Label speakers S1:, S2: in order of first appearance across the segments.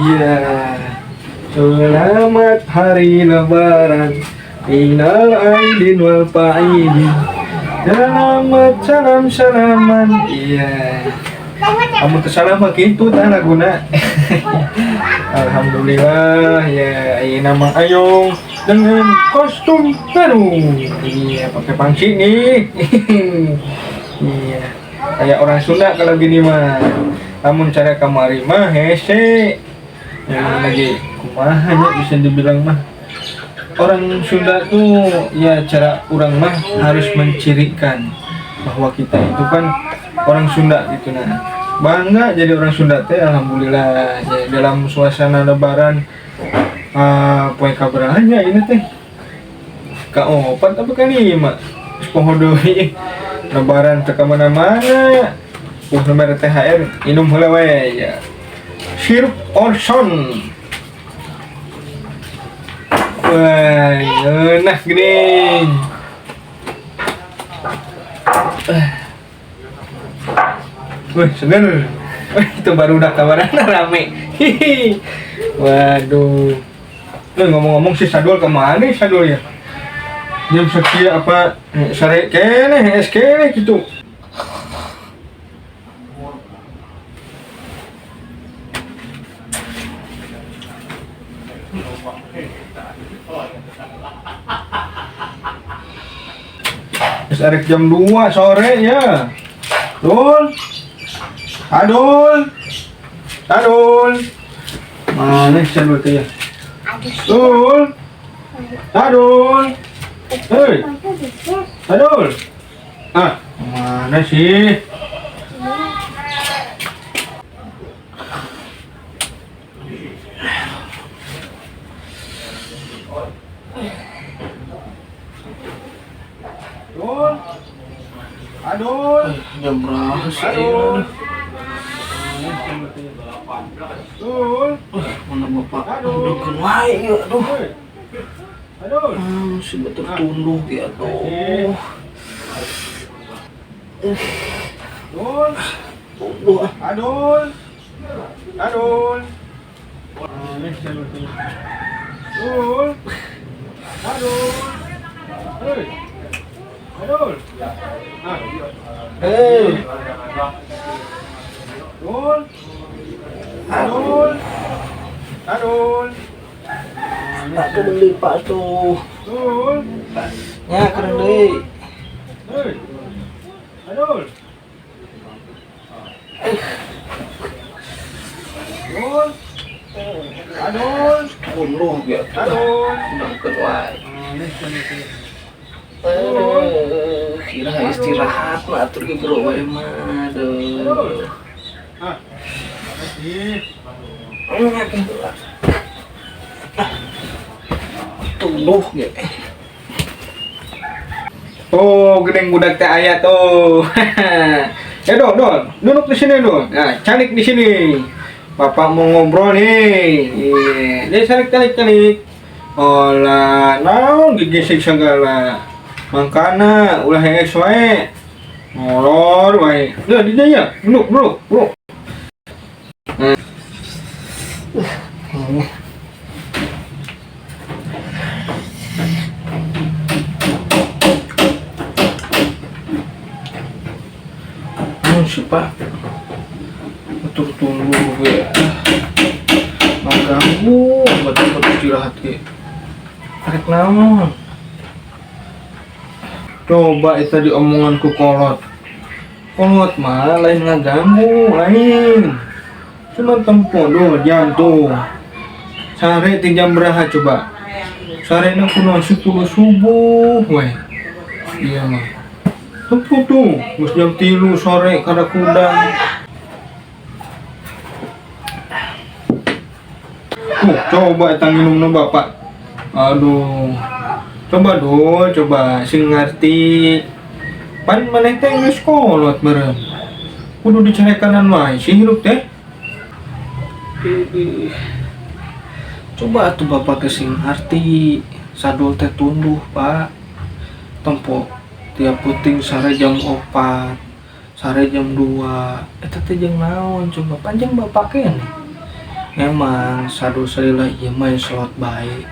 S1: Iya. Selamat Hari Lebaran. Minal aidin wal faizin. Selamat salam salaman. Iya. Kamu tuh salah mah kitu tah laguna. Alhamdulillah ya, ini nama Ayong dengan kostum baru. Iya, pakai pangsi nih. Iya. Kayak orang Sunda kalau gini mah. Namun cara kamari mah hese. Yang lagi kumaha nya bisa dibilang mah. Orang Sunda tuh ya, cara orang mah harus mencirikan bahwa kita itu kan orang Sunda gitu. Nah, bangga jadi orang Sunda teh, alhamdulillah ya. Dalam suasana Lebaran, poe kaberahanya ini teh, kaopat apa kalima, poho deui. Lebaran teu mana-mana, nomor THR minum heula we ya, sirup Orson. Wah, ngeunah geuning. Wih, seger. Wih, itu baru udah kabaran rame. Hihi. Waduh. Lu ngomong-ngomong, si Sadul kemana Sadul ya? Jam sekian apa sare keneh, es keneh gitu. Terus arek jam 2 sore ya. Dul. Adul. Adul. Mana si Sadul tuh ya? Dul. Adul. Hei. Adul. Ah, mana sih? Dul. Adul.
S2: Jam berapa sih?
S1: Adul. Dul.
S2: Mana bapak?
S1: Aduh.
S2: Aduh, wae ya, aduh.
S1: Hei. Adul.
S2: Ah, masih betul tunduh ya tuh.
S1: Dul.
S2: Tunduh ah.
S1: Adul. Adul. Dul. Adul. Hei. Adul. Ah.
S2: Hei.
S1: Dul. Adul. Adul.
S2: Tak tuh beli pak tuh.
S1: Dul.
S2: Ya keren deh.
S1: Hei. Adul. Dul. Adul.
S2: Tunduh ya tuh.
S1: Adul.
S2: Udah wae. Eh, kira istirahat mah atur ke bro wae mah. Aduh.
S1: Ah. Sih.
S2: Tunduh ya.
S1: Tuh, gedeng budak teh aya tuh. Ya dong, dong, duduk di sini dong. Nah, calik di sini. Bapak mau ngobrol nih. Iya, jadi calik, calik, calik. Olah, naon gigisik segala. Mangkana ulah hees wae. Molor wae. Duh, di dieu ya. Duduk, duduk, duduk.
S2: Sih pak, betul tunggu gue ganggu betul betul istirahat ke arek naon.
S1: Coba itu tadi omonganku kolot. Kolot mah lain ngaganggu, lain. Cuma tempo do jam tuh. Sare ti jam berapa coba? Sare na kuno 10 subuh weh. Iya mah. Tempo tuh, geus jam 3 sore kada kudang. Tuh, coba eta nginumna bapak. Aduh. Coba do, coba sing ngerti. Pan maneh teh geus kolot meureun. Kudu dicarekanan wae sih hirup teh.
S2: Ih, Coba atuh Bapak teh sing arti Sadul teh tunduh, Pak. Tempo tiap peuting sare jam 4, sare jam 2. Eta teh jeung naon coba, panjang Bapak keneh. Emang Sadul salila ieu main slot bae.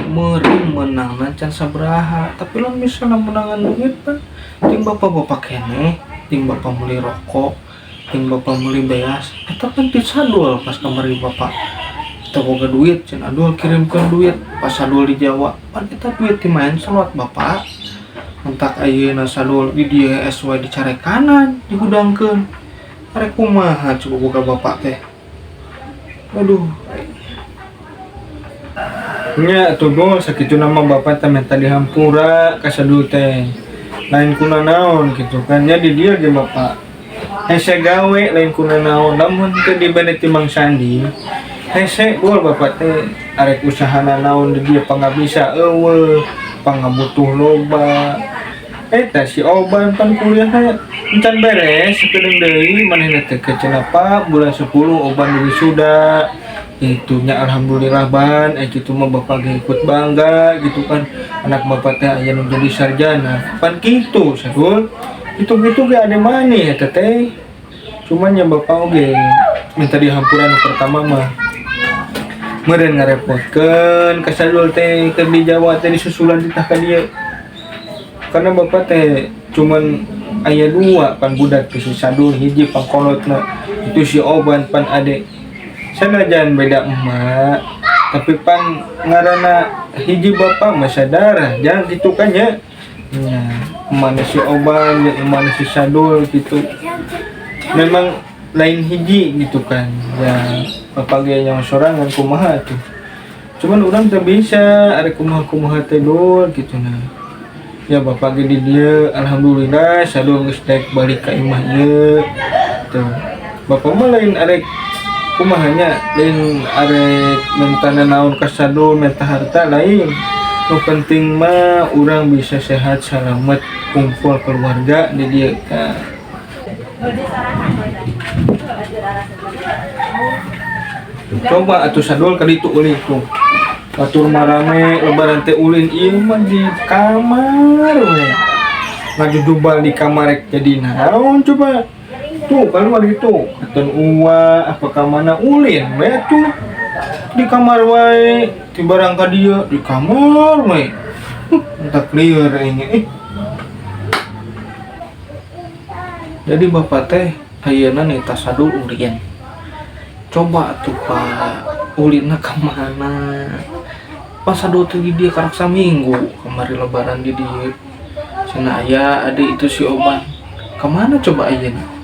S2: Meureun meunangna can sabaraha, tapi lamun misalna menangan duit pan ting bapak-bapak keneh, ting bapak meuli rokok, ting bapak meuli beas, eta kan ti Sadul. Pas kamari bapak teu boga duit, cenah Adul kirimkeun duit pas Sadul di Jawa, pan eta duit ti main slot bapak. Entak ayeuna Sadul di dieu SW dicarekanan, dihudangkeun. Arek kumaha coba boga bapak teh? Aduh.
S1: Nya atuh, Dul, sakitu nama bapak teh minta dihampura ka Sadul teh. Lain kuna naon gitu kan nya, di dieu ge bapak hese gawe lain kuna naon, lamun teu dibere ti Mang Sandi hese, Dul. Bapak teh arek usahana naon di dieu pangabisa euweuh, pangabutuh loba. Eta si Oban pan kuliahna encan beres, sakedeung deui manehna teh ke cenah, Pak, bulan 10 Oban wisuda. Itunya alhamdulillah ban gitu mah bapak ge ikut bangga gitu kan, anak bapak teh aya nu jadi sarjana pan kitu, Sadul. Itu-gitu ge ada maneh eta teh. Cuman ya bapak oge minta dihampura nu pertama mah meureun ngarepotkeun ka Sadul teh keur di Jawa teh, disusulan ditah ka dieu, karena bapak teh cuman aya dua pan budak teh, si Sadul hiji pangkolotna, itu si Oban pan ade. Sanajan beda emak, tapi pan ngaranna hiji bapak mah saudara jangan gitu kan ya. Ya mana si Oban ya, mana si Sadul gitu, memang lain hiji gitu kan ya. Bapak ge yang sorangan kumaha tuh, cuman orang tak bisa ada kumaha kumaha teh, Dul, gitu. Nah ya, bapak ge di dieu alhamdulillah Sadul geus daek balik ka imah ieu tuh. Bapak mah lain arek kumahanya, lain arek minta naon ka Sadul, minta harta lain. Nu penting mah urang bisa sehat selamat, kumpul keluarga di dieu kan. Coba atuh Sadul kali itu ulin tuh. Batur marame lebaran teh ulin, ieu mah di kamar we. Ngajujubal di kamar rek jadi naon coba? Tuh keluar itu keton uwa apa ka mana ulin we tuh di kamar wae, ti barang ka dieu di kamar we. Entak lieur aing eh.
S2: Jadi bapak teh ayeuna nita Sadul ulin. Coba tuh, Pak, ulinna ka mana? Pas Sadul teh di dieu karak saminggu kamari lebaran di dieu. Cenah aya ade itu si Oban. Kemana coba ayeuna?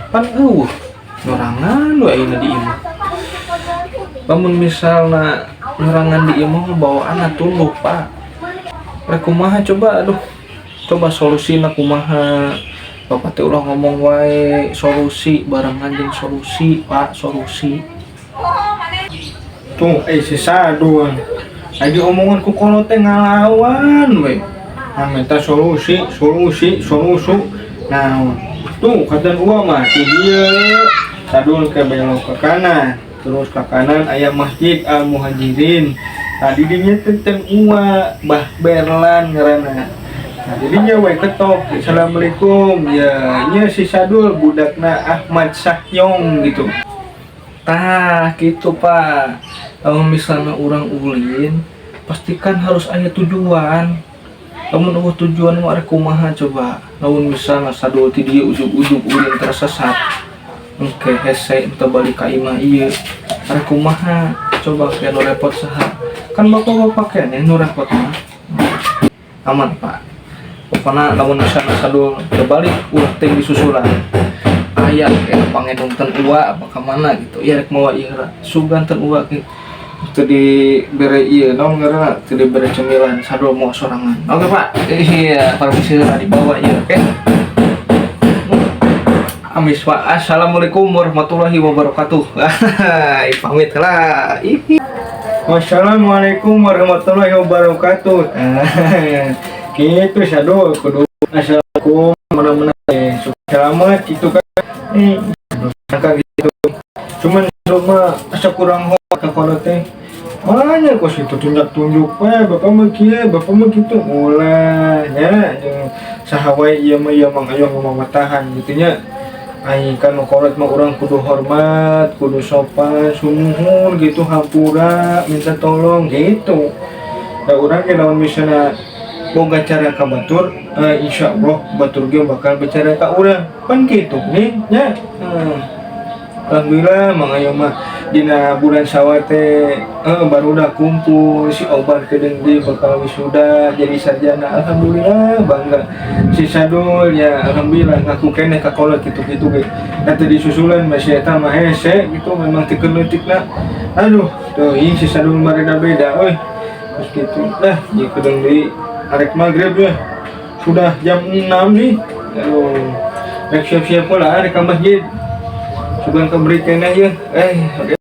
S2: Pan euweuh. Nyorangan we ayeuna di imah. Lamun misalna nyorangan di imah mah bawaanna tunduh, Pak. Rek kumaha coba, aduh. Coba solusina kumaha? Bapak teh ulah ngomong wae, solusi barengan jeung solusi, Pak, solusi.
S1: Tuh eh si Sadul. Lagi omongan ku kolot teh ngalawan we. Nah, minta solusi, solusi, solusi. Nah, tuh kata uang mah di dieu. Sadul ke belok ke kanan, terus ke kanan aya Masjid Al Muhajirin. Tadi dinya teh teh uwa Bah Berlan ngaranna. Nah, jadinya we ketok, "Assalamualaikum." Ya, nya si Sadul budakna Ahmad Sahyong gitu.
S2: Tah, gitu, Pak. Kalau misalnya orang ulin, pastikan harus aya tujuan. Lamun euweuh tujuan mah arek kumaha coba? Lamun misalnya Sadul ti dieu ujug-ujug ulin tersesat. Engke hese teu balik ka imah ieu. Arek kumaha? Coba ke nu repot saha? Kan bapak-bapak keneh nu repot mah. Aman, Pak. Pokoknya lamun misalnya Sadul teu balik, ulah teh disusulan. Aya kayak pangedung ten uwa apa ka mana gitu ya, rek mawa ieu heula sugan ten uwa ge teu dibere ieu naon ngaranna, teu dibere cemilan. Sadul mau sorangan. Oke, Pak, iya, permisi heula, dibawa ieu. Oke. Amis, Pak. Assalamualaikum warahmatullahi wabarakatuh. Pamit lah. Ih.
S1: Wassalamualaikum warahmatullahi wabarakatuh. Gitu Sadul kudu assalamualaikum mana-mana selamat gitu kan. Sangka gitu. Cuman Sadul mah asa kurang ho ka kolot teh. Banyak kok situ tunjuk-tunjuk we, bapak mah kieu, bapak mah kitu, ulah nya. Jeung saha wae ieu mah, ieu Mang Ayong mamatahan gitu nya. Ai kan nu kolot mah urang kudu hormat, kudu sopan, sumuhun gitu, hampura, minta tolong gitu. Da urang ge lamun misalnya boga cara ka batur, insya Allah batur ge bakal bicara ka urang. Pan gitu nih nya. Alhamdulillah Mang Ayo mah dina bulan Sawal teh baru udah kumpul. Si Obar kedeung deui bakal wisuda jadi sarjana, alhamdulillah bangga. Si Sadul ya alhamdulillah ngaku keneh ka kolot gitu-gitu ge. Kata disusulan masih eta mah hese gitu, memang ti leutikna. Aduh tuh, ih, si Sadul mah rada beda euy. Terus gitu dah, ieu kedeung deui arek maghrib ya, sudah jam 6 nih. Aduh, rek siap-siap lah, arek ka masjid. Sugan ke beri keneh ya. Oke.